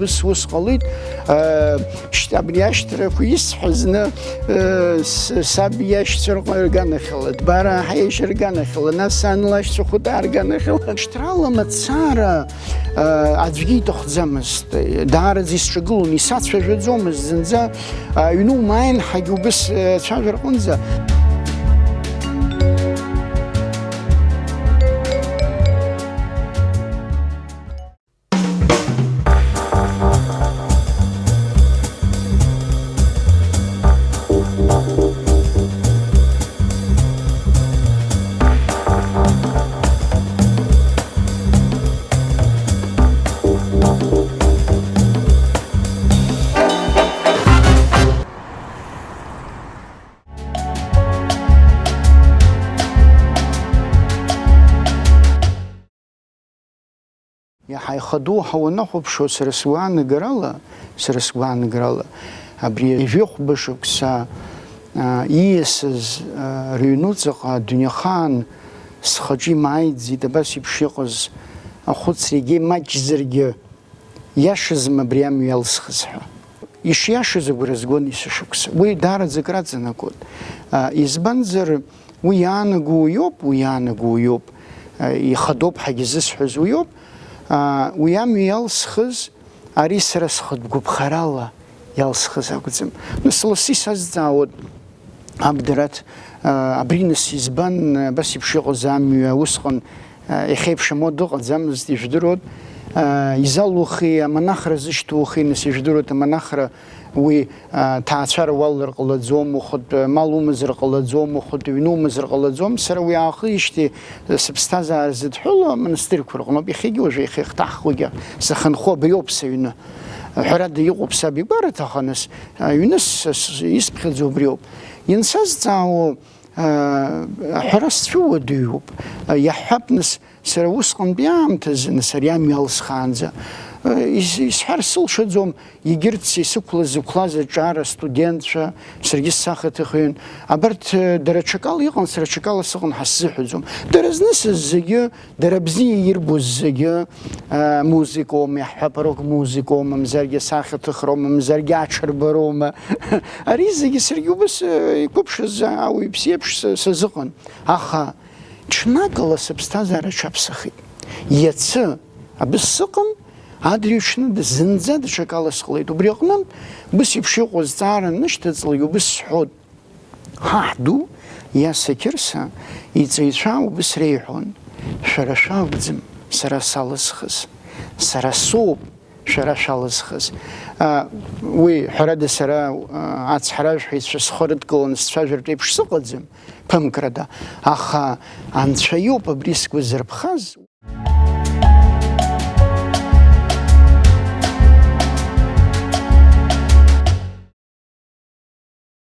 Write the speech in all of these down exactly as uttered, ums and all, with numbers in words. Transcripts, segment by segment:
Ус, ус ҟалеит, э, шьҭа абри ашьҭрақәа исҳәаз зны, э, с-, саб иашьцәа рҟны рганахьала, Дбара аҳ иашьа рганахьала, нас сан лашьцәа хәыҭаа рганахьала. Шьҭрала мацара, э, аӡәгьы иҭахӡамызт, даараӡа исҿагылон, исацәажәаӡомызт зынӡа, э, аҩны умааин ҳәагьы убыс, э, цәажәар ҟынӡа. Иаҳа ихадоу ҳәа уанахәаԥшуа, сара сгәаанагарала, сара сгәаанагарала, абри жәохәба шықәса, а, ииасыз, а, рыҩнуҵаҟа адунеихаан схаҿы имааиӡеит, абас еиԥш иҟаз ахәыцра, егьа имаҷзаргьы, иашазма абри амҩа иалсхыз ҳәа. Ишиашаз агәра згон есышықәса. Уи даараӡа акраҵанакуан. А, избанзар, уи иаанаго уиоуп, уи иаанаго уиоуп, а, ихадоуп ҳәагьы зысҳәаз уиоуп. А, уи амҩа иалсхыз, ари сара схатә гәаԥхарала иалсхыз акәӡам. Нас лассы исазҵаауан, Абдраҭ, а, абри нас избан, а, абас еиԥш иҟаз амҩа усҟан, а, иахьеиԥш амода ыҟаӡамызт, ижәдыруан. А, изалухи, амонахра зышьҭухи, нас ижәдыруеит, амонахра уи, а, ҭаацәара уалалар ҟалаӡом, ухатә мал умазар ҟалаӡом, ухатә ҩны умазар ҟалаӡом. Сара уи аахижьҭеи, а, сыԥсҭазаара зыдҳәалоу амонастырьқәа рҟноуп, иахьагьы уажәы иахьа ихҭаҳхугьы сахьынхо абриоуп сыҩны. Ҳәарада, иҟоуп саб игәараҭа, аха нас, а, аҩны с-, с-, исԥхьаӡо убриоуп. Иансазҵаауа, а, аҳәара сцәыуадаҩуп. А, иаҳҳәап, нас, сара усҟантәи аамҭазы, нас, ари амҩа алсхаанӡа, а, ис-, исҳәар сылшаӡом, егьырҭ исықәлаз, зықәлаз аҿар астудентцәа, саргьы сахьаҭыхҩын. Абарҭ, а, дара ҽакала иҟан, сара ҽакала сыҟан ҳәа сзыҳәаӡом. Дара знысыз зегьы Дара бзиа ирбоз зегьы, а, музыкоума, иаҳҳәап, рок-музыкоума, мамзаргьы асахьаҭыхроума, мамзаргьы аҽырбароума. Ари зегьы саргьы убас, э, иқәыԥшыз ауаҩԥсы иеиԥш са-, сазыҟан. Аха ҽнакала сыԥсҭазаара аҽаԥсахит. Иацы абыс сыҟан, адырҩаҽны зынӡа даҽакала сҟалеит. Убри аҟнынтә, убыс еиԥш иҟоу азҵаара анышьҭаҵлак, убыс сҳәот. Ҳаҳ ду Иаса Қьырса иҵаҩцәа убыс реиҳәон, шәара шәакәӡам сара салызхыз, сара соуп шәара шәалызхыз. А, уи, ҳәарада, сара, а, ацҳаражәҳәаҩцәа схы рыдкыланы сцәажәартә еиԥш сыҟаӡам, ԥымкрада, аха Анцәа иоуп абри сгәы зырԥхаз.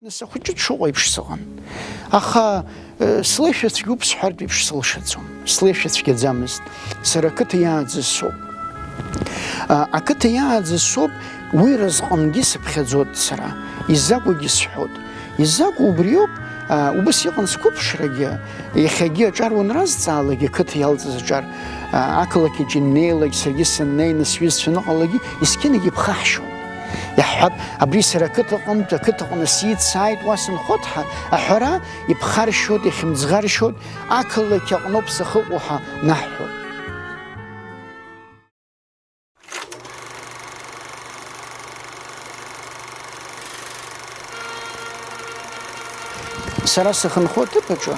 Нас ахәыҷы дшыҟоу еиԥш сыҟан. Аха, э, слеишәа цәгьоуп сҳәартә еиԥш сылшаӡом. Слеишәа цәгьаӡамызт. Сара ақыҭа иааӡаз соуп. А, ақыҭа иааӡаз соуп, уи разҟынгьы сыԥхьаӡот сара. Изакәугьы сҳәот. Изакәу убриоуп, а, убыс иҟан сқәыԥшрагьы, иахьагьы аҿар уанразҵаалак, ақыҭа иалҵыз аҿар, а, ақалақь аҿы иннеилак, саргьы саннеи, нас сҩызцәа аныҟалагьы, есқьынагь иԥхаҳшьон. Иаҳҳәап, абри сара ақыҭаҟынтә, ақыҭаҟны сицааит, уа сынхот ҳәа аҳәара иԥхаршьот, ихьымӡӷаршьот, ақалақь аҟноуп сахьыҟоу ҳәа наҳҳәот. Сара сахьынхо аҭыԥ аҿы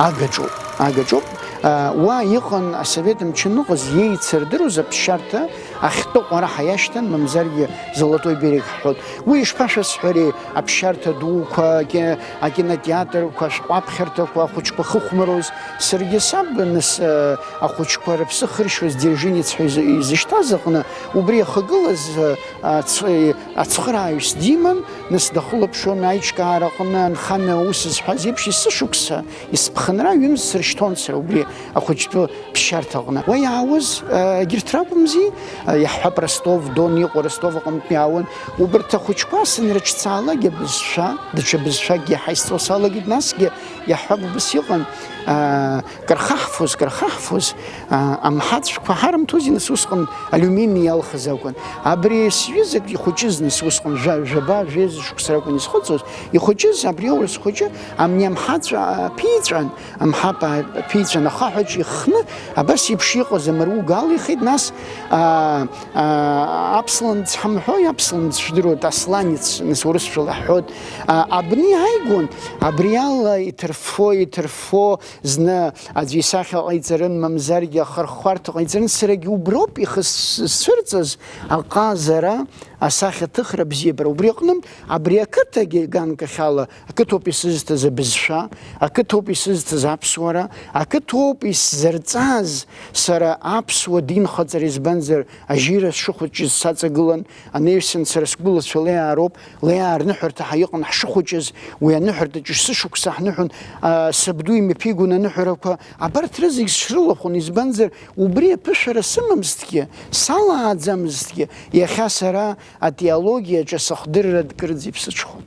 агаҿоуп, агаҿоуп. А, уа иҟан асовет мчы аныҟаз, иеицырдыруаз аԥсшьарҭа, Ахьтәы ҟәара ҳаиашьҭан, мамзаргьы Золотой берег ҳҳәот. Уи ишԥашәасҳәари, аԥсшьарҭа дуқәа, аки-, акинотеатрқәа, ашәҟәаԥхьарҭақәа, ахәыҷқәа хыхәмаруаз. Саргьы саб, нас, э, ахәыҷқәа рыԥсы хыршьуаз Дзержинец ҳәа изы-, изышьҭаз аҟны, убри иахагылаз, э, ацхы-, ацхырааҩыс диман, нас дахылаԥшуан аиҿкаараҟны, анхамҩа аус зҳәаз еиԥш, есышықәса, есыԥхынра ҩымз сыршьит. Шьҭон сара убри ахәыҷтәы ԥсшьарҭаҟны. Уа иаауаз, а, егьырҭ ракәымзи, а, иаҳҳәап, Ростов Дон иҟоу, Ростов аҟынтә иаауан. Убарҭ ахәыҷқәа санрыҿцаалак, абызшәа, даҽа бызшәакгьы иаҳа исҵо салагеит, насгьы иаҳҳәап, убас иҟан, а, кархаҳфоз, кархаҳфоз, а, амҳаҵәқәа ҳарымҭози, нас усҟан алиумини иалхыз акәын. Абри сҩызак ихәыҷыз, нас усҟан жәа-, жәаба, жәеиза шықәса ракәын изхыҵуаз, ихәыҷыз, абри аурыс хәыҷы, амни амҳаҵә, а, ԥиҵәан, амҳаԥ ааԥиҵәан ахаҳәаҿ иххны, абас еиԥш иҟаз амарыуга алихит, нас, аа, аа, аԥслымӡ ҳамҳәои, аԥслымӡ шәдыруеит, асланец, нас урысшәала иаҳҳәоит, а, абни ааигон, абри ала иҭырффо, иҭырффо, зны аӡәы исахьа ҟаиҵарын, мамзаргьы ахырхәарҭа ҟаиҵарын, сарагьы уброуп ихыс-, сцәырҵыз аҟазара, асахьаҭыхра абзиабара. Убри аҟнытә, абри ақыҭагьы ганкахьала Ақыҭоуп исызҭаз абызшәа, ақыҭоуп исызҭаз аԥсуара, ақыҭоуп исзырҵаз сара аԥсуа динхаҵара, избанзар, ажьира сшыхәыҷыз саҵагылан, анаҩсан сара сгәылацәа леиаароуп, леиаа рныҳәарҭа ҳаиҟан ҳшыхәыҷыз, уи аныҳәарҭаҿы сышықәса ҳныҳәон, а, сабду имҩаԥигон аныҳәарақәа, абарҭ рызегь срылахәын, избанзар, убри аԥышәара сымамызҭгьы, салааӡамызҭгьы, иахьа сара атеологиаҿы сыхдырра кырӡа иԥсыҽхон.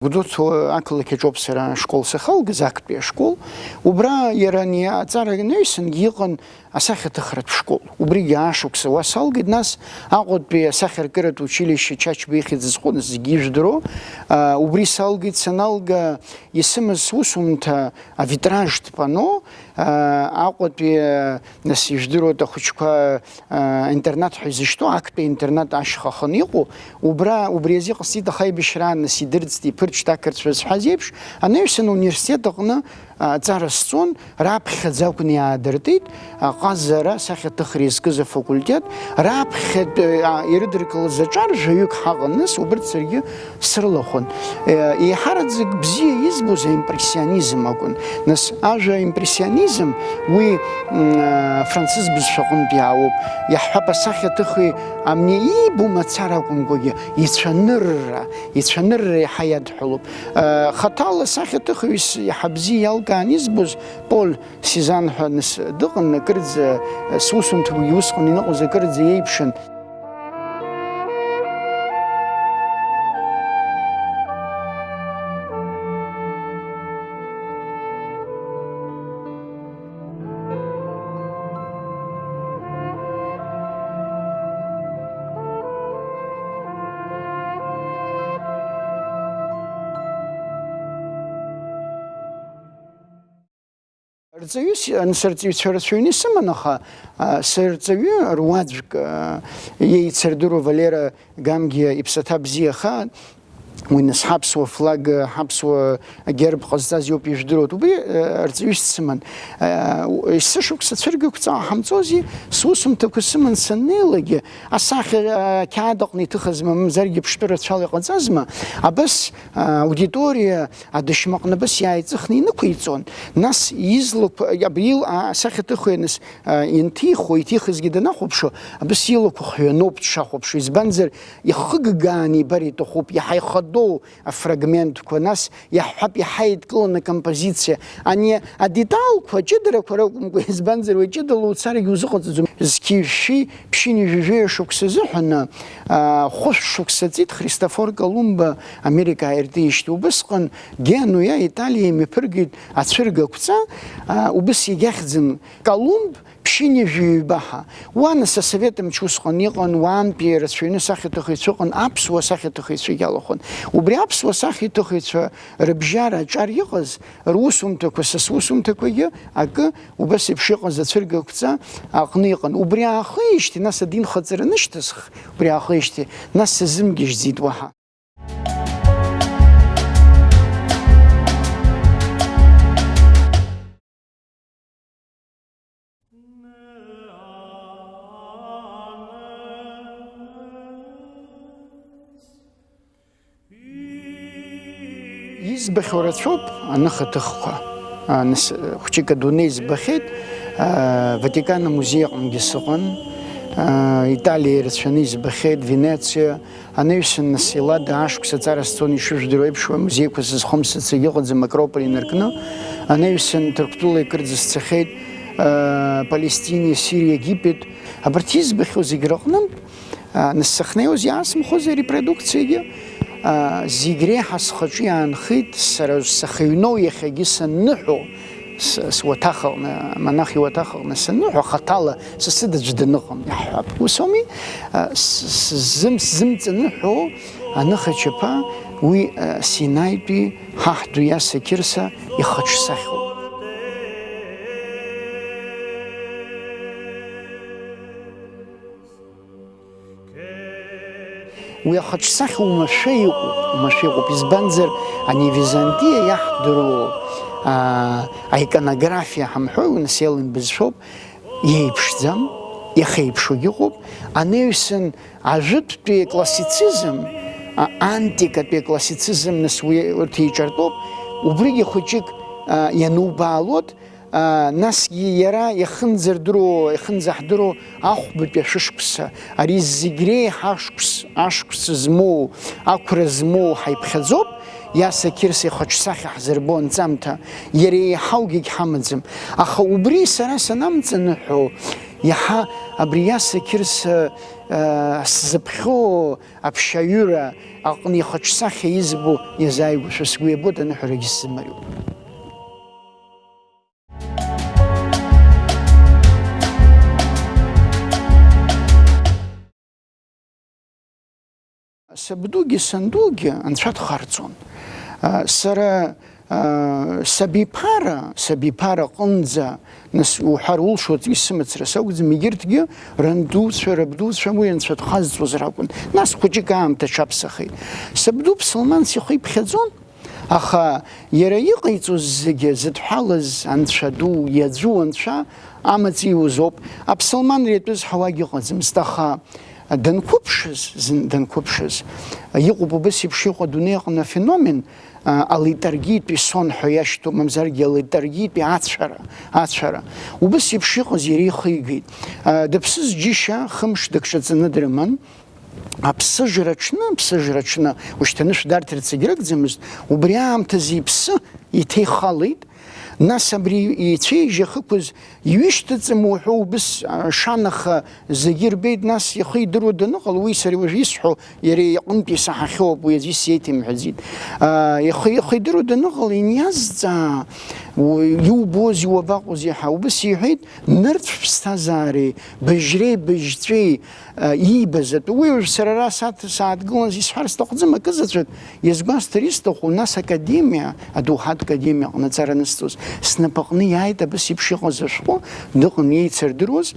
Гәдоуҭа ақалақь аҿоуп сара ашкол сахьалгаз, актәи ашкол. Убра иара ани аҵара анаҩсангьы иҟан асахьаҭыхратә школ. Убригьы аашықәса уа салгеит, нас Аҟәатәи асахьаркыратә училище Чачба ихьӡ зху, зегьы ижәдыруа, а, убри салгеит, саналга, исымаз сусумҭа авитражтә панно, а, Аҟәатәи, а, нас ижәдыруеит ахәыҷқәа, а, интернат ҳәа изышьҭоу, актәи интернат ашьха аханы иҟоу, убра, убри азы иҟасҵеит, аха аибашьраан нас идырӡт, иԥырҽт ақырҭцәа зҳәаз еиԥш, анаҩсан ауниверситет аҟны, а, аҵара сҵон, раԥхьаӡа акәны иаадыртит, аҟазара асахьаҭыхра изкыз афакультет, раԥхьатәи, а, ирыдыркылаз аҿар жәаҩык ҳаҟан, нас убырҭ саргьы срылахәын. Е, еиҳараӡак бзиа избоз аимпрессионизм акәын. Нас ажәа импрессионизм, уи, м, а, францыз бызшәаҟынтә иаауп. Иаҳҳәап, асахьаҭыхҩы амни иибо мацара акәымкәагьы, ицәанырра, ицәанырра иаҳа иадҳәалоуп. Э, хаҭала асахьаҭыхҩыс иаҳа бзиа иалкаан избоз Поль Сезанн ҳәа нас дыҟан, акырӡа, э, сусумҭақәагьы усҟан иныҟәоз акырӡа иеиԥшын. Рҵаҩыс, ансырҵаҩцәа рацәаҩны исыман, аха, а, сырҵаҩы руаӡәк, а, иеицырдыруа Валера Гамгиа иԥсаҭа бзиахааит. Уи нас ҳаԥсуа флаг, ҳаԥсуа герб ҟазҵаз иоуп ижәдыруеит. Убри, э, арҵаҩыс дсыман. Э, у-, сышықәса цәыргақәҵа ҟаҳамҵози, сусумҭақәа сыман саннеилакгьы, асахьа, э, қьаад аҟны иҭыхыз мамзаргьы ԥштәы рацәала иҟаҵазма? Абас, э, аудиториа адашьмаҟны абас иааиҵыхны инықәиҵон. Нас излақәа, абри ил-, а, асахьаҭыхҩы нас, э, ианҭихуа, иҭихызгьы данахәаԥшуа, абас илақәа хҩаноуп дшахәаԥшуа. Избанзар, ихыггааны ибар иҭахуп, иаҳа ихадоу афрагментқәа, нас иаҳҳәап, иаҳа еидкыланы акомпозициа. Ани адеталқәа, аҷыдарақәа ракәымкәа, избанзар, уи ҷыдала уцарагьы узыҟаҵаӡом. Зқьи жәшәи ԥшьынҩажәи жәаҩа шықәса азыҳәан, аа, хәышә шықәса ҵит Христофор Колумба Америка ааиртижьҭеи. Убысҟан Генуа, Италиа имҩаԥыргеит ацәыргақәҵа, аа, убыс иагьахьӡын Колумб ԥшьынҩажәи ҩба ҳәа. Уа, нас, асовет мчы усҟан иҟан, уаантәи ирацәаҩны асахьаҭыхыҩцәа ыҟан, аԥсуа сахьаҭыхыҩцәагьы алахәын. Убри аԥсуа сахьаҭыхыҩцәа рыбжьара аҿар иҟаз, русумҭақәа, са сусумҭақәагьы акы убас еиԥш иҟаз ацәыргақәҵа аҟны иҟан. Убри аахижьҭеи, нас, адинхаҵара нышьҭысх, убри аахижьҭеи, нас сазымгьежьӡеит уаҳа. Избахьоу рацәоуп аныхаҭыхқәа. А, нас, хәҷык адунеи збахьеит, а, Ватикан амузеи аҟынгьы сыҟан, Италиа ирацәаны избахьеит, Венециа, анаҩсан нас Еллада ашықәс аҵара сцон, ишыжәдыруа еиԥш, уи амузеиқәа сызхымсыц егьыҟаӡам, Акрополь инаркны, анаҩсан Ҭырқәтәыла икырӡа сцахьеит, Палестиниа, Сириа, Египет, абарҭ избахьоу зегь рыҟнынтә, нас сахьнеиуаз иаасымхозеи арепродукциагьы, зегь реиҳа схаҿы иаанхеит, сара сахьыҩноу иахьагьы санныҳәо, С-, суаҭах аҟны, амонах иуаҭах аҟны санныҳәа, хаҭала сасыд аӡә даныҟам, иаҳҳәап. Ус ауми? А, с-, сзым-, сзымҵаныҳәо аныхачаԥа, уи, а, Синаитәи ҳаҳ ду Иаса Қьырса ихаҿсахьоуп. Уи ахаҿсахьа уамашәа иҟоуп, уамашәа иҟоуп. Избанзар, ани Византиа иаҳдыруоу, аа, аиконографиа ҳамҳәои, нас еилан бызшәоуп, иеиԥшӡам, иахьеиԥшугьы ыҟоуп. Анаҩсан ажәытәтәи классицизм, а, антикатәи классицизм, нас уи урҭ еиҿартәоуп, убригьы хәыҷык, а, ианубаалоит, Насгьы иара иахынӡардыруа, иахынӡаҳдыруа ахәбатәи ашәышықәса, ари зегь реиҳа ашықәс, ашықәс змоу, ақәра змоу ҳаиԥхьаӡоуп, Иаса Қьырса ихаҿсахьа ҳзырбо анҵамҭа, иара еиҳаугьы егьҳамаӡам. Аха убри сара санамҵаныҳәо, иаҳа абри Иаса Қьырса, а, сзыԥхьо аԥшьаҩыра аҟны ихаҿсахьа избо иазааигәашәа сгәы иабоит, аныҳәарагьы сзымариоуп. Сабдугьы сандугьы анцәа дхарҵон. Сара сабиԥара, сабиԥара аҟынӡа, нас уҳәар улшоит, исымацара сакәӡам, егьырҭгьы рандуцәа, рабдуцәа уи анцәа дхазҵозар акәын. Нас хәыҷык аамҭа аҽаԥсахит. Сабду ԥсылманс ихы иԥхьаӡон. Аха иара иҟаиҵоз зегьы зыдҳәалаз Анцәа ду, иаӡәу Анцәа амаҵ иуз ауп. Аԥсылманра иатәыз ҳауагь ыҟаӡамызт, аха данқәыԥшыз, зын данқәыԥшыз, иҟоуп убас еиԥш иҟоу адунеи аҟны афеномен, а, алитаргиатәи сон ҳәа иашьҭоу, мамзаргьы алитаргиатәи ацәара, ацәара. Убас еиԥш иҟаз иара ихигеит. А, дыԥсыз џьышьа хымш дыкҿаҵаны дрыман. Аԥсыжра аҽны, аԥсыжра аҽны, ушьҭа анышә дарҭарц егьрыгӡамызт, убри аамҭазы иԥсы иҭихалеит, нас абри ицәеижь иахықәыз иҩышьҭыҵым уҳәа убыс, а, шанаха зегьы ирбеит, нас ихы идыруа даныҟала, уи сара уажә исҳәо иара иҟынтә исаҳахьоуп, уи аӡәы исеиҭимҳәаӡеит. А, ихы, ихы идыруа даныҟала, иниазҵаа, у-, иубозеи, уабаҟоузеи ҳәа, убыс иҳәеит, нырцә ԥсҭазаареи, быжьреи, быжьҵәеи, а, иибаз атәы. Уи уажә сара ара саҭ-, сааҭгылан исҳәар сҭахӡам акы заҵәык, иазгәасҭар исҭаху, нас академиа, адоуҳатә академиа аҟны аҵара анысҵоз, снапаҟны иааит абас еиԥш иҟаз ашәҟәы, дыҟан иеицырдыруаз,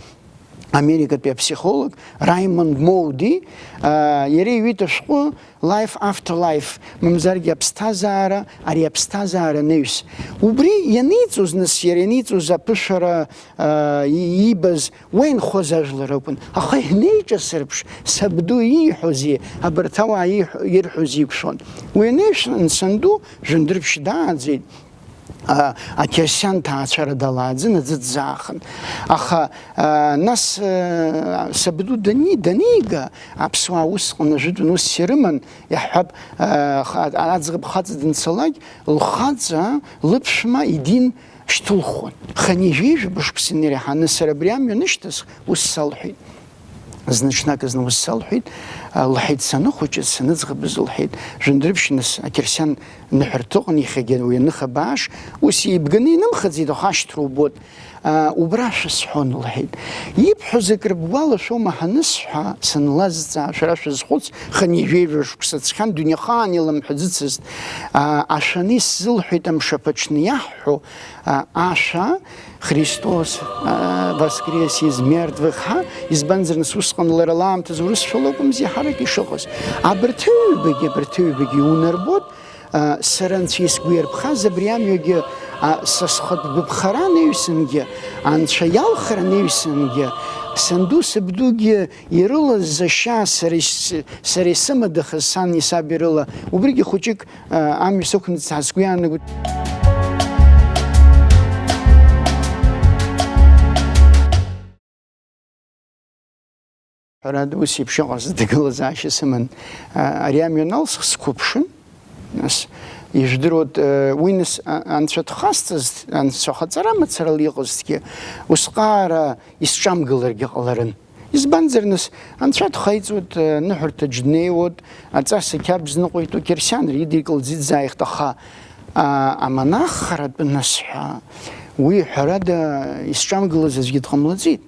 Америкатәи аԥсихолог Раймонд Моуди, а, иара иҩит ашәҟәы Life After Life, мамзаргьы аԥсҭазаара, ари аԥсҭазаара анаҩс. Убри ианиҵоз, нас иара ианиҵоз аԥышәара, а, и-, иибаз уа инхоз ажәлар акәын. Аха ианеиҿасырԥш, сабду ииҳәози, абарҭ ауаа ииҳәо-, ирҳәози иқәшәон. Уи анаҩсан санду Жәындырԥшь дааӡеит, а, ақьырсиан ҭаацәара далааӡан аӡы дӡаахын. Аха, а, нас, а, сабду дани-, данига, аԥсуаа усҟан ажәытәан усс ирыман, иаҳҳәап, а, ха-, аӡӷаб хаҵа данцалак, лхаҵа лыԥшәма идин шьҭылхуан. Хынҩажәи жәаба шықәса инареиҳаны сара абри амҩа анышьҭысх, ус салҳәеит. Зны ҽнак зны ус салҳәеит, а, лҳәеит, саныхәыҷыз, саныӡӷабыз, лҳәеит, Жәындырԥшь нас ақьырсиан ныҳәарҭаҟны иахьагьы уи аныха бааш, ус еибганы инымхаӡеит, аха ашьҭра убоит. А, убра шәысҳәон, лҳәеит. Ибҳәоз акры бгәалашәома ҳанысҳәа, санлазҵаа, шәара шәызхәыц, хынҩажәи жәаба шықәса ҵхьан, дунеихаан илымҳәаӡыцызт. А, ашәаны исзылҳәеит амшаԥы аҽны иаҳҳәо, а, ашәа, Христос, а, воскрес из мертвых, ҳа, избанзар, нас усҟан лара лаамҭазы урысшәа лакәымзи ҳарак ишыҟаз. Абарҭ ҩбагьы, абарҭ ҩбагьы иунарбот, а, сара анцәа исгәы иарԥхаз абри амҩагьы, а, са схатә гәаԥхара анаҩсангьы, анцәа иалхра анаҩсангьы, санду сабдугьы ирылаз зашьа сара ис-, сара исымадахаз сани саби рыла, убригьы хәыҷык, а, амҩа сықәнаҵ ҳәа сгәы иаанагоит. Ҳәарада, ус еиԥш иҟаз аҭагылазаашьа сыман. А, ари амҩа аналсх сқәыԥшын, нас, ижәдыруеит, э, уи нас, а, анцәа дхасҵаз, анцәа хаҵара мацарала иҟазҭгьы, усҟаара исҿамгыларгьы ҟаларын. Избанзар, нас, анцәа дхаиҵуеит, э, ныҳәарҭаҿ днеиуеит, аҵас ақьабз ныҟәеитәу қьырсианра идикылӡит зааихт, аха, а, амонахратә нас ҳәа, уи, ҳәарада, исҿамгылаз аӡәгьы дҟамлаӡеит.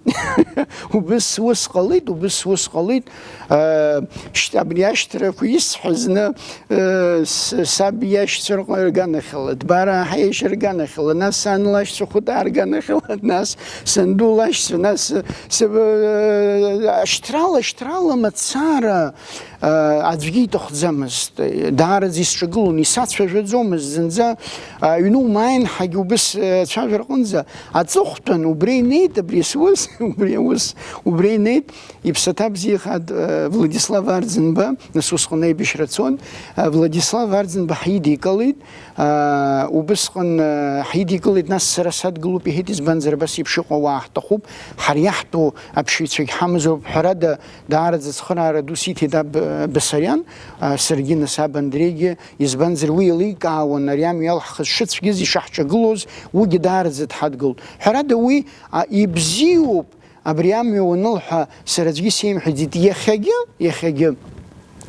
Убыс ус ҟалеит, убыс ус ҟалеит. Э, шьҭа абри ашьҭрақәа исҳәаз зны, э, с-, саб иашьцәа рҟны рганахьала, Дбараа ҳаиашьа рганахьала, нас сан лашьцәа Хәытаа рганахьала, нас санду лашьцәа, нас, э, с-, э, ашьҭрала, ашьҭрала мацара, э, аӡәгьы иҭахӡамызт. Даараӡа исҿагылон, исацәажәаӡомызт зынӡа, э, аҩны умааин ҳәагьы убыс, э, ацәажәара аҟынӡа аҵыхәтәан убра инеит, абри сус, убри аус, убра инеит. Иԥсаҭа бзиахааит, э, Владислав Арӡынба, нас усҟан аибашьра цон, э, Владислав Арӡынба ҳидикылеит, э, убысҟан, э, ҳидикылеит, нас сара садгылоуп иҳәеит, избанзар, абас еиԥш иҟоу ауаа ҳҭахуп, ҳара иаҳтәу аԥшьаҩцәагь ҳамазароуп, ҳәарада, даараӡа ацхыраара ду сиҭеит аб-, Басариан, э, саргьы, нас аб Андреигьы, избанзар, уи еиликаауан ари амҩа иалаҳхыз шыцәгьаз, ишаҳҿагылоз, уигьы даараӡа дҳадгылт. Ҳәарада, уи, а, ибзиоуп, Абри амҩа уанылҳәа, сара аӡәгьы сеимҳәаӡеит, иахьагьы, иахьагьы.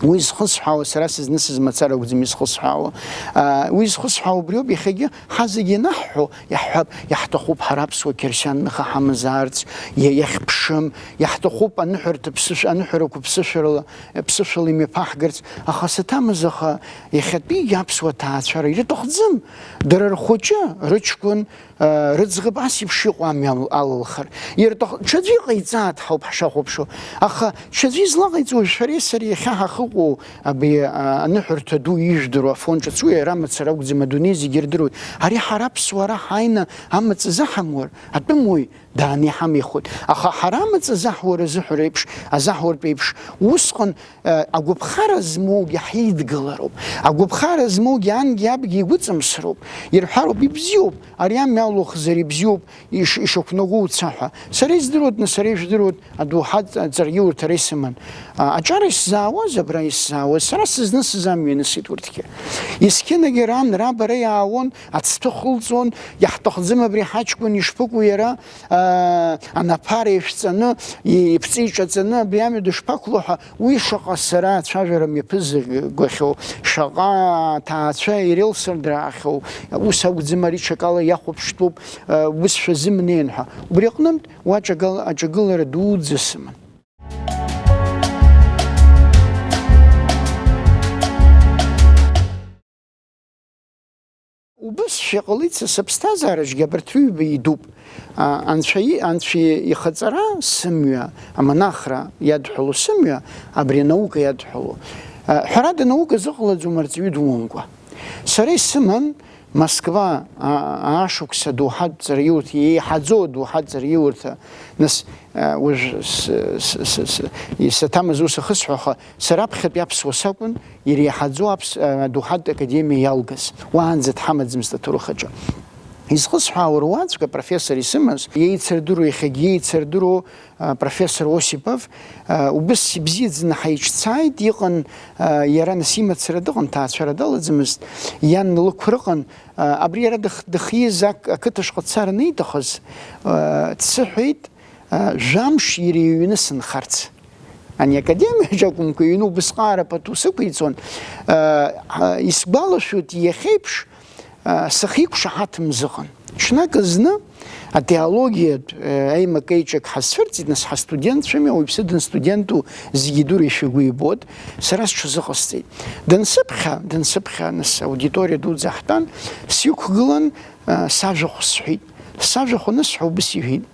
Уи зхысҳәаауа, сара сызнысыз мацара акәӡам изхысҳәаауа. Аа, уи зхысҳәаауа убриоуп, иахьагьы ҳазегь ианаҳҳәо, иаҳҳәап, иаҳҭахуп ҳара аԥсуа қьырсиан ныха ҳамазаарц, иа-, иахьԥшым, иаҳҭахуп аныҳәарҭа ԥсышә-, аныҳәарақәа ԥсышәарала, ԥсышәала имҩаԥаҳгарц, аха саҭамыз, аха иахьатәигьы аԥсуа ҭаацәара ирыҭахӡам, дара рхәыҷы, рыҷкәын, Рыӡӷаб ас еиԥш иҟоу амҩа ал-, алылхыр. Ирҭах-, ҽаӡәы иҟаиҵааит ҳауп ҳшахәаԥшуа. Аха ҽаӡәы излаҟаиҵо шәареи сареи иахьа ҳахыҟоу абри, а, аныҳәарҭа ду ижәдыруа Афон ҿыц, уи ара мацара акәӡам, адунеи зегьы ирдыруеит. Ари ҳара аԥсуаа ара ҳааины амаҵ заҳамуар, атәым уаҩ дааны иҳамихуеит. Аха ҳара амаҵ заҳуар азыҳәара еиԥш, азаҳуартә еиԥш, усҟан Агәаԥхара змоугьы ҳидгылароуп. Агәаԥхара змоугьы ангьы абгьы игәыҵамсроуп. Ирҳәароуп, ибзиоуп, ари амҩа алухзар ибзиоуп, иш-, ишақәнаго уца ҳәа. Сара издыруеит, нас сара ижәдыруеит, адоуҳатә ҵаргьы урҭ ара исыман. А, аҿар исзаауаз, абра исзаауаз, сара сызнысыз амҩа инысит урҭгьы. Есқьынагьы ран, раб ара иаауан, ацҭәы хылҵуан, иаҳҭахӡам абри ҳаҷкәын ишԥыкәу иара, аа, анаԥара ишәҵаны, и-, иԥҵа иҿаҵаны абри амҩа дышԥақәло ҳәа, уи шаҟа сара ацәажәара мҩаԥызгахьоу, шаҟа ҭаацәа ирылсырдраахьоу, ус акәӡам, ари ҽакала иахәаԥштәуп, аа, усшәа зымнеин ҳәа. Убри аҟнытә уа ҿагала-, аҿагылара дуӡӡа сыман. Убыс шәа иҟалеит са сыԥсҭазаараҿгьы абарҭ рыҩба идуп. А, Анцәа и-, Анцәа ихаҵара сымҩа, амонахра иадҳәало сымҩа, абри анаука иадҳәало. А, ҳәарада, анаука зыҟалаӡом арҵаҩы думамкәа. Сара исыман Москва, а, аашықәса адоуҳатә ҵараиурҭа, еиҳаӡоу адоуҳатә ҵараиурҭа, нас, а, уажә с-, с-, с-, с-, исаҭамыз ус ахысҳәаха, сара аԥхьатәи аԥсуа сакәын, иреиҳаӡоу аԥс-, а, адоуҳатә академиа иалгаз, уаанӡа дҳамаӡамызт аҭоурых аҿы. Изхысҳәаауа руаӡәк апрофессор исымаз, иеицырдыруа, иахьагьы иеицырдыруа, а, профессор Осипов, а, убыс ибзиаӡаны ҳаиҿцааит, иҟан, а, иара нас имацара дыҟан, ҭаацәара далаӡамызт, иан лықәра ыҟан, а, абри иара дых-, дыхиз ақ-, ақыҭа шҟа дцар аниҭахыз, а, дсыҳәеит, а, жәамш иара иҩны сынхарц. Ани академиаҿ акәымкәа, иҩны убысҟаара пату сықәиҵон. Исгәалашәоит, иахьеиԥш сахьиқәшаҳаҭым зыҟан. Ҽнак зны атеологиатә аимак-еиҿак ҳазцәырҵит, нас ҳастудентцәами, ауаҩԥсы данстуденту зегьы идура ишәагәы ибоит, сара сҽазыҟасҵеит. Дансыԥхьа, дансыԥхьа, нас аудиториа дуӡӡа ҳтәан, сиқәгылан, сажәахә сҳәеит. Сажәахә анысҳәа, убыс иҳәеит.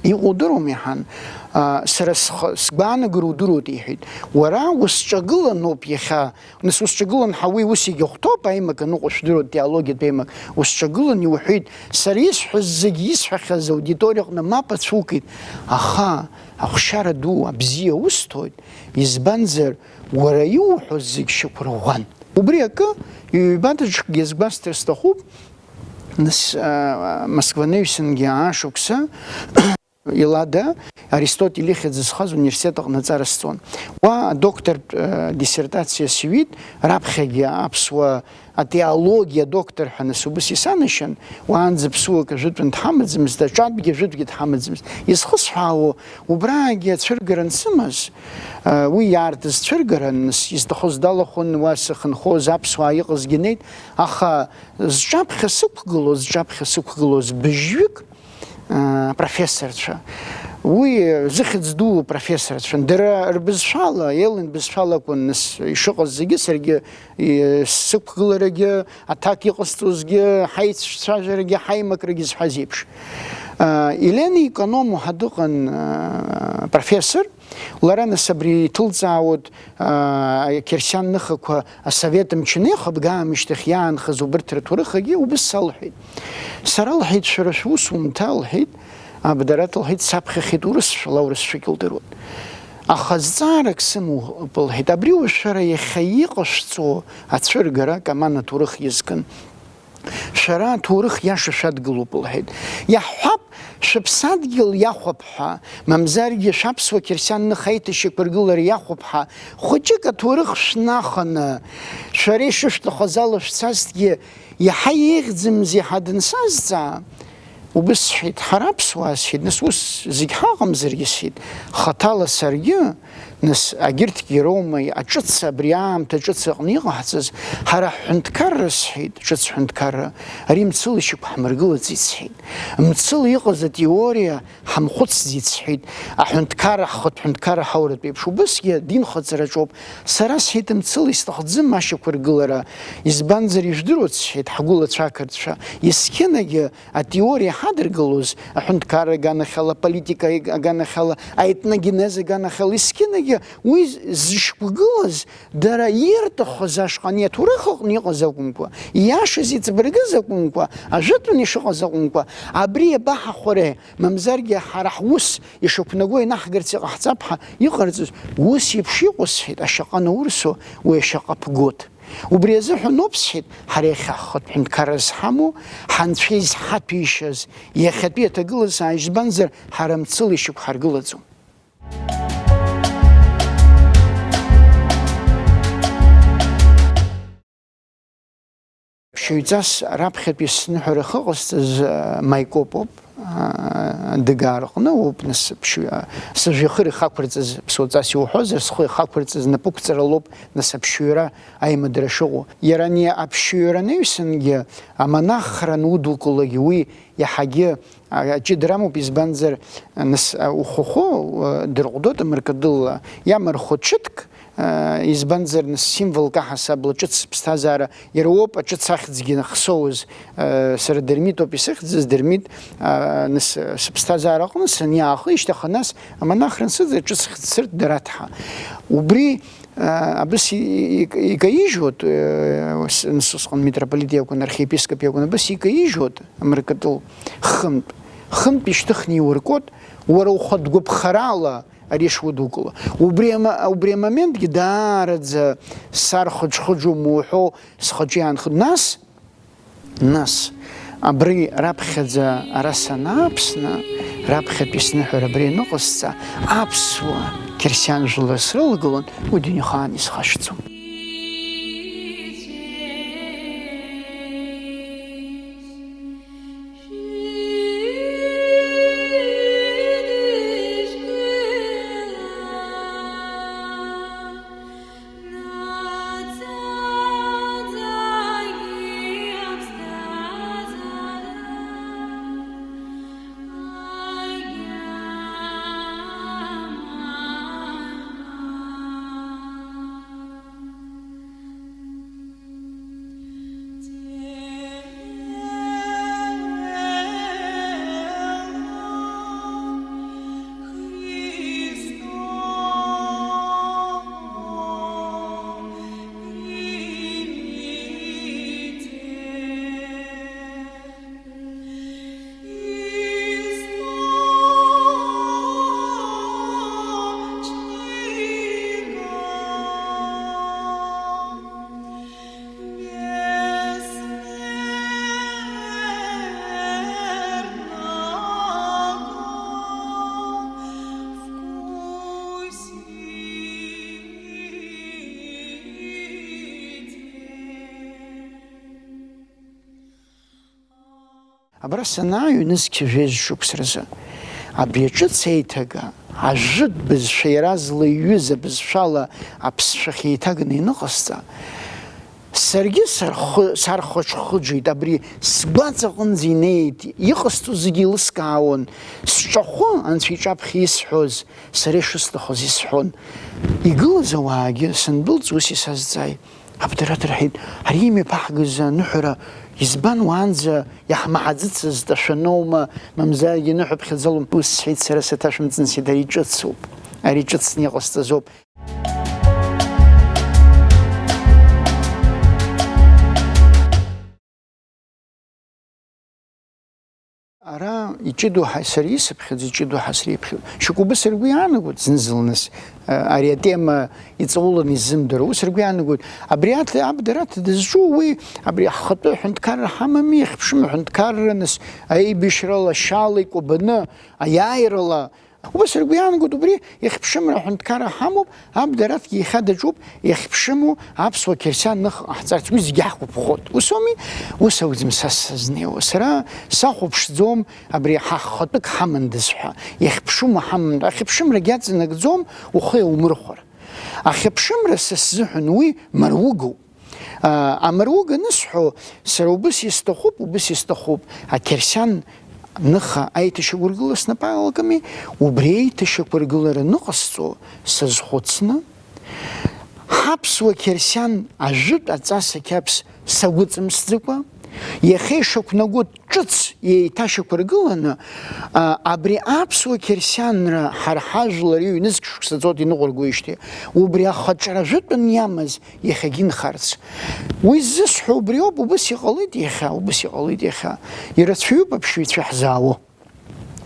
Иҟоу удыруама, иҳан, а, сара схы, сгәаанагара удыруеит, иҳәеит. Уара усҿагыланоуп иахьа, нас усҿагылан ҳәа уи ус егьахәҭоуп, аимак аныҟоу шәдыруеит, теологиатә аимак, усҿагылан иуҳәеит, сара исҳәаз зегь исҳәахьаз аудиториаҟны мап ацәукит, аха ахәшьара ду абзиа усҭоит, избанзар, уара иуҳәо зегь шьақәырӷәӷәан. Убри акы, ҩба даҽакгьы азгәасҭар сҭахуп, Нас, а, Москванаҩсангьы аашықәса Илада, Аристотель ихьӡ зхаз университет аҟны аҵара сҵон. Уа адоктортә, э, диссертациа сҩит, раԥхьагьы аԥсуа атеологиа доктор ҳәа нас убыс исанашьан, уаанӡа ԥсуак ажәытәан дҳамаӡамызт, аҿатәгьы ажәытәгьы дҳамаӡамызт. Изхысҳәаауа, убраагьы ацәыргара ансымаз, э, уи иаартыз цәыргара, нас изҭахыз далахәын, уа сахьынхоз аԥсуаа иҟазгьы неит, аха зҿаԥхьа сықәгылоз, зҿаԥхьа сықәгылоз быжьҩык, апрофессорцәа. Уи зыхьӡ дуу профессорцәан. Дара рбызшәала, Ellen бызшәала акәын нас ишыҟаз зегьы, саргьы, и, сықәгыларагьы, аҭак иҟасҵозгьы, ҳаицәцәажәарагьы, ҳаимакрагьы зҳәаз еиԥш. А, Елена Икономо ҳәа дыҟан, а, профессор, Лара нас абри иҭылҵаауеит, аа, ақьырсиан ныхақәа асовет мчы анеихыбга аамышьҭахь иаанхаз убырҭ рыҭоурыхагьы убыс салҳәеит. Сара, лҳәеит, шәара шәус умҭа, лҳәеит, Абдарат, лҳәеит, саԥхьахьеит урысшәала, аурысшәагьы лдыруан. Аха зҵаарак сымоуп, лҳәеит, абри уажә шәара иахьа иҟашәҵо ацәыргара, Каман аҭоурых иазкын. Шәара аҭоурых иаша шәадгылоуп, лҳәеит. Иаҳҳәап, шәыԥсадгьыл иахәап ҳәа, мамзаргьы шәаԥсуа қьырсиан ныха аиҭашьақәыргылара иахәап ҳәа, хәыҷык аҭоурых шәнаханы, шәара ишышәҭахыз ала шәцазҭгьы, иаҳа еиӷьӡымзи ҳәа дансазҵаа, убыс сҳәеит, ҳара аԥсуаа, сҳәеит, нас ус зегь ҳаҟамзаргьы, сҳәеит, хаҭала саргьы, Нас, агьырҭгьы роума аҿыц, абри аамҭа ҿыц аҟны иҟаҳҵаз, ҳара ҳҳәынҭқарра, сҳәеит, ҿыц ҳәынҭқарра, ари мцыла ишьақәҳмыргылаӡеит, сҳәеит. Мцыла иҟаз атеориа ҳамхәыцӡеит, сҳәеит, аҳәынҭқарра, ҳхатә ҳәынҭқарра ҳауратә еиԥш. Убысгьы адинхаҵараҿоуп. Сара, сҳәеит, мцыла исҭахӡам ашьақәыргылара, избанзар, ижәдыруеит, сҳәеит, ҳгәылацәа ақырҭцәа, есқьынагьы Атеориа ҳадыргалоз, аҳәынҭқарра аганахьала, аполитика аганахьала, аетногенез аганахьала, есқьынагьы уи зышьақәгылаз, дара ирҭахыз ашҟа ани аҭоурых аҟны иҟаз акәымкәа, ииашаз иҵабыргыз акәымкәа, ажәытәан ишыҟаз акәымкәа, абри иабаҳахәари, мамзаргьы ҳара ҳус ишақәнаго инаҳгарц иҟаҳҵап ҳәа иҟарҵаз, ус еиԥш иҟоу, сҳәеит, ашьаҟа наурсо, уи ашьаҟа ԥгот. Убри азыҳәан ауп, сҳәеит, ҳара иахьа ҳхатә ҳәынҭқарра зҳамоу, ҳанцәа изҳаҭәеишьаз иахьатәи аҭагылазаашьа, избанзар, ҳара мцыла ишьақәҳаргылаӡом. Ԥшьаҩҵас раԥхьатәи сныҳәара ахьыҟасҵаз, а, Маикоп ауп. Адыгаа рҟны ауп, нас, ԥшьҩы, сыжәҩахыр ихақәырҵаз, ԥсуаҵас иуҳәозар, схы ихақәырҵаз напықәҵаралоуп, нас, аԥшьҩра аимадара шыҟоу. Иара ани аԥшьҩра анаҩсангьы, амонахра анудукылогьы уи иаҳагьы, а, ҷыдара амоуп, избанзар, нас, а, ухахәы, а, дырҟәдоит амыркыдылла, иамырхәо ҽыҭк, избанзар, нас, символк аҳасабала ҿыц сыԥсҭазаара иара уоуп, аҿыц ахьӡгьы ахсоуз, сара Дырмит ауп исыхьӡыз, Дырмит, нас, сыԥсҭазаара аҟны саниаахышьҭаха, нас амонахра ансыӡ аҿыц хьӡ сырҭ Дараҭ ҳәа. Убри, абыс и-, и-, икаижьуеит, нас усҟан митрополит иакәын, архиепископ иакәын, абыс икаижьуеит амыркатыл хынтә, хынтә ишьҭыхны иуркуеит, уара ухатә гәаԥхарала, ари шудукыло. Убри ама-, убри амоментгьы даараӡа сархыџхыџума уҳәо, схаҿы иаанхоит. Нас, нас, абри раԥхьаӡа ара санааԥсна, раԥхьатәи сныҳәара абри аныҟасҵа, аԥсуа қьырсиан жәлар срылагылан, уи дунеихаан исхашҭӡом. Абра санааи ҩнызқь жәеиза шықәса рзы, абри аҿыц еиҭага, ажәытә бызшәа иаразла иҩыз абызшәала аԥсшәахь еиҭаганы ианыҟасҵа, саргьы сархы-, сархәаҽхыџит, абри сгәаҵаҟынӡа инеит, иҟасҵо зегьы еилыскаауан, сҿахәы Анцәа иҿаԥхьа исҳәоз, сара ишысҭахыз исҳәон. Игылаз ауаагьы сандәылҵ, ус исазҵааит. Абдараҭ, рҳәеит, ари имҩаԥаҳгаз аныҳәара избан, уаанӡа иаҳмаҳаӡыцызт, ашәаноума, мамзаргьы ныҳәаԥхьаӡалоума? Ус сҳәеит сара саҭашәымҵан, сида, ари ҿыцуп, ари ҿыцны иҟасҵазоуп. Ара иҷыдоу ҳа-, сара исыԥхьаӡо, иҷыдоу ҳа среиԥхьоит. Шьоукы убыс ргәы иаанагоит зны-зынла, а, ари атема иҵауланы изымдыруа. Ус ргәы иаанагоит. Абри аҭ-, Абдараҭ дызҿу уи, абри ҳхатәы аҳәынҭқарра ҳамами, иахьԥшым аҳәынҭқарра, нас, аибашьрала, ашьала, икәабаны, аиааирала, Убас ргәы иаанагоит, убри иахьԥшымра аҳәынҭқарра ҳамоуп, Абдараҭгьы иахьа даҿуп, иахьԥшыму аԥсуа қьырсиан ныха ҟаҳҵарц, уи зегьы ҳқәыԥхоит. Ус ауми? Ус акәӡам са сазнеиуа. Сара сахәаԥшӡом абри ҳахатәык ҳамандаз ҳәа, иахьԥшыму ҳаман, ахьыԥшымрагьы аҵанакӡом, ухы иаумырхәар. Ахьыԥшымра са сзыҳәан уи маругоуп. А, амаруга анысҳәо, сара убыс исҭахуп, убыс исҭахуп, ақьырсиан ныха аиҭашьақәыргыла снапы алакыми, убри аиҭашьақәыргылара ныҟасҵо сазхәыцны, ҳаԥсуа қьырсиан ажәытә аҵас ақьабз сагәыҵымсӡакәа, иахьа ишақәнаго ҿыц еиҭашьақәыргыланы, а, абри аԥсуа қьырсианра ҳара ҳажәлар ҩнызқь шықәса ҵуеит иныҟәыргоижьҭеи, убри ахаҿра ажәытәан иамаз иахьагьы нхарц. Уи ззысҳәо убриоуп, убыс иҟалеит иахьа, убыс иҟалеит иахьа. Ирацәаҩуп аԥшьаҩцәа иаҳзаауа,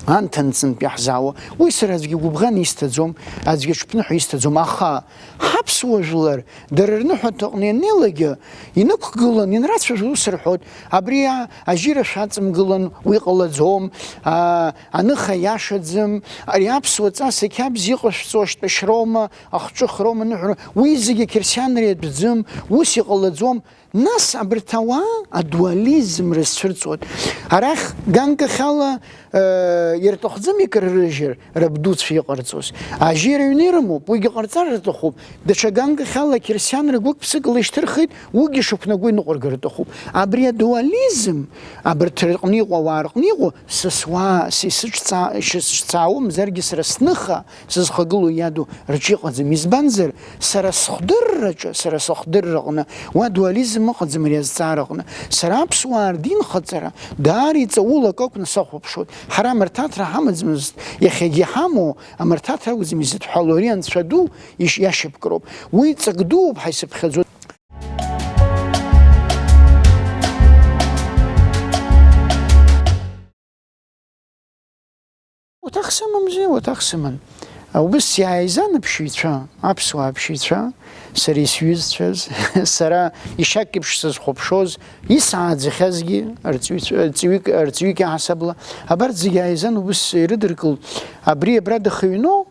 анҭынҵынтә иаҳзаауа. Уи сара аӡәгьы гәыбӷан исҭаӡом, аӡәгьы ҽԥныҳәа исҭаӡом, аха ҳаԥсуа жәлар дара рныҳәаҭаҟны ианнеилакгьы, инықәгылан, инрацәажәо ус рҳәоит, абри а-, ажьира шәаҵамгылан, уи ҟалаӡом, а, аныха иашаӡам, ари аԥсуа ҵас ақьабз иҟашәҵо ашьтәашьроума, ахҿыхроума, аныҳәара, уи зегьы ақьырсианра иатәӡам, ус иҟалаӡом. Нас абарҭ ауаа адуализм рызцәырҵуеит. Арахь ганкахьала, э, ирҭахӡам икарырыжьыр рабдуцәа иҟарҵоз. Ажьира аҩны ирымоуп, уигьы ҟарҵар рҭахуп. Даҽа ганкахьала ақьырсианра гәык-ԥсык лышьҭырхит, уигьы шықәнаго иныҟәыргар рҭахуп. Абри адуализм абарҭ рҟны иҟоу, ауаа рҟны иҟоу, сасуаа, са исыҿцаа-, исыҿцаауамзаргьы сара сныха, сызхагылоу иаду рҿы иҟаӡам. Избанзар, сара схдырраҿы, сара сыхдырраҟны уа дуализм ыҟаӡам ари азҵаараҟны. Сара аԥсуаа рдинхаҵара даара иҵаулак акәны сахәаԥшуеит. Ҳара амырҭаҭра ҳамаӡамызт, иахьагьы иҳамоу амырҭаҭра акәӡам изыдҳәалоу, ари Анцәа ду иш-, иашьапкроуп. Уи ҵак дууп ҳәа исыԥхьаӡоит. Уаҭах сымамзи, уаҭах сыман. Убыс иааизан аԥшьаҩцәа, аԥсуаа аԥшьаҩцәа, сара исҩызцәаз, сара ишьак еиԥш сызхәаԥшуаз, исааӡахьазгьы арҵаҩцәа-, арҵаҩык, арҵаҩык иаҳасабала, абарҭ зегьы ааизан убыс ирыдыркылт, абри абра дахыҩноу,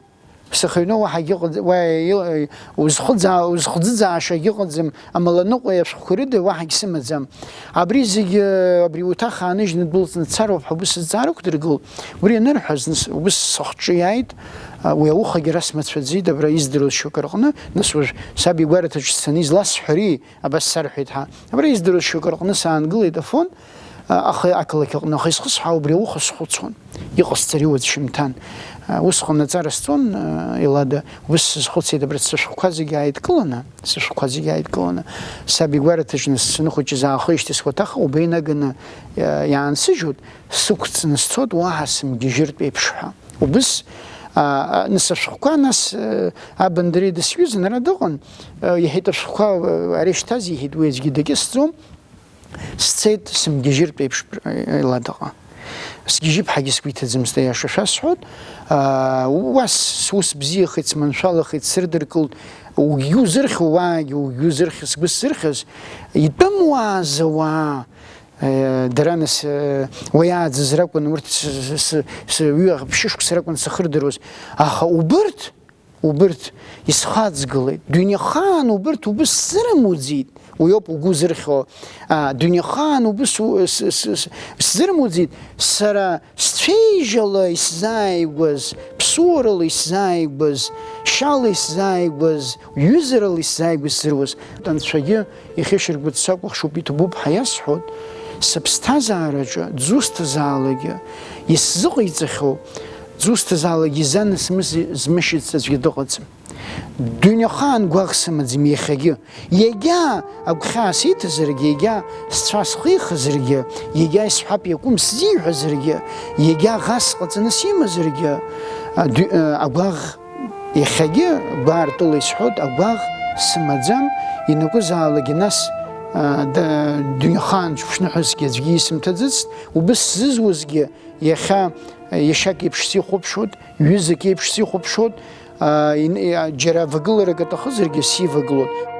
сахьыҩноу уаҳагьы ыҟаӡ-, уа ил-, узхыӡаа-, узхӡыӡаашагьы ыҟаӡам, амаланыҟәеи ашәҟәқәеи рыда уаҳагь сымаӡам. Абри зегьы, абри уҭах ааныжьны дәылҵны дцароуп ҳәа убыс зҵаара ықәдыргылт. Убри анырҳәаз, нас, убыс сыхҿы иааит, а, уи аухагьы расмацәаӡеит, абра издыруаз шьоукы рҟны, нас уажә саб игәараҭаҿы сцаны изласҳәари, абас сарҳәеит ҳәа. Абра издыруаз шьоукы рҟны саангылеит Афон, а, аха ақалақь аҟны, аха исхысҳәаау убри ауха схәыцуан. Иҟасҵари уаҵәшьымҭан? А, усҟан аҵара сҵон, а, Елада, убыс сазхәыцит, абра сышәҟәқәа зегьы ааидкыланы, сышәҟәқәа зегьы ааидкыланы, саб игәараҭаҿы саныхәыҷыз аахижьҭеи суаҭах убеинаганы, а, иаансыжьуеит, сықәҵны сцот, уаҳа сымгьежьыртә еиԥш ҳәа. Убыс, а, а, нас ашәҟәқәа, нас, а, абандареи дысҩызан, ара дыҟан, а, иҳәеит, ашәҟәқәа, а, ари шьҭаз, иҳәеит, уи аӡәгьы дакьысӡом. Сцеит сымгьежьыртә еиԥш, э, Еладаҟа. Сгьежьып ҳәагьы сгәы иҭаӡамызт, аиаша шәасҳәоит. Аа, уа с-, сус бзиахеит, сманшәалахеит, сырдыркылт, угьы узырхьу, уаагьы угьы узырхьу, сгәы сзырхьыз, итәым уааз ауаа, э, дара нас, э, уа иааӡаз ракәын, урҭ с-, с-, с-, с-, ҩы-, ԥшьышықәса ракәын сахырдыруаз. Аха убырҭ, Убырҭ исхаҵгылеит. Дунеихаан убырҭ убыс сзырымуӡеит. Уи ауп угәы зырхьо. А, дунеихаан убыс у-, с-, с-, с-, сзырмуӡеит, сара сцәеижьала исзааигәаз, ԥсуарала исзааигәаз, шьала исзааигәаз, ҩызарала исзааигәаз сзыруаз. Анцәагьы ихьышьаргәыҵ сакәыхшоуп, иҭабуп ҳәа иасҳәоит, сыԥсҭазаараҿы дзусҭазаалакгьы исзыҟаиҵахьоу, дзусҭазаалакгьы изанасмыс змышьыц аӡәгьы дыҟаӡам. Дунеихаан гәаӷ сымаӡам иахьагьы. Иагьа агәхьаа сиҭазаргьы, иагьа сцәа схихызаргьы, иагьа исҳәап иакәым сзиҳәазаргьы, иагьа ӷас ҟаҵаны симазаргьы, адәи-, агәаӷ иахьагьы гәаартыла исҳәоит, агәаӷ сымаӡам, ианакәызаалакгьы нас, а, да-, дунеихаан ҽԥшныҳәасгьы аӡәгьы исымҭаӡацт, убыс сзызуазгьы иахьа, а, иашьак еиԥш сихәаԥшуеит, ҩызак еиԥш сихәаԥшуеит, а, ин-, а, џьара авагыларак аҭахызаргьы сивагылоит.